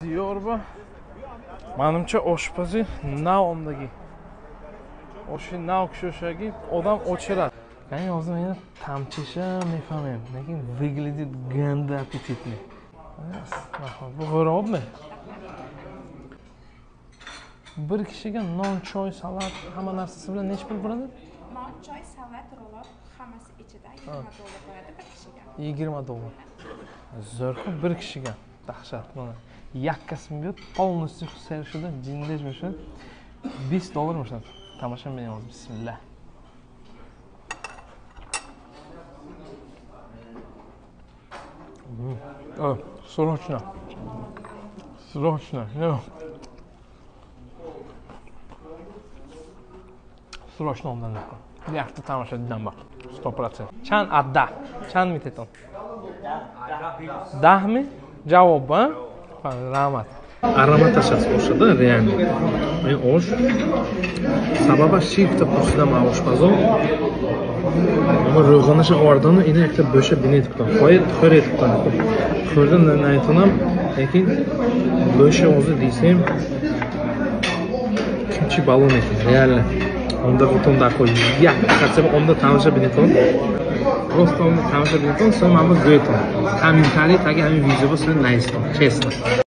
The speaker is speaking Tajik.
Diyorba manimcha oshpazi nav omdagi. Oshi nav kishoshaги odam o'chiradi. Ya'ni hozir meni tamchisha mefahmem, lekin выглядит ganda аппетитный. Rahmat. Bu g'o'robmi? Bir kishiga non, choy, salat, hamma narsasi bilan necha pul bo'ladi? Non, choy, salat, ro'lot hammasi ichida $20 bo'ladi bir kishiga. $20. Zo'rku bir kishiga. Dahshat mana. Yakkasini berib, полностью serishida jindesh bo'lsa $20 bo'ladi. Tomosha beramiz. Bismillah. Срочно. Срочно. Срочно ondan nakon. Yakta tomosha didan bor. 100%. Чанд адда? Чанд митетон? Даҳми? Javob, ha? Rahmat. Ароматаш аст ошада, реально. Ин ош сабабаш чи гуфта пурсидам аз ошпазон. Ама рӯғонаша овардану ина якта бӯша бинед гуфтам. Хоҳед хӯред гуфтам. Хӯрда наметавонам, лекин бӯша озу дисем кимчи бало мекунад, реально. Онда гуфтам дар кор як хотя бы онда тамоша бинетон. Просто онда тамоша бинетон, сои ман ба гӯетон. Комментарий таги ҳамин видео сои навистон, честно.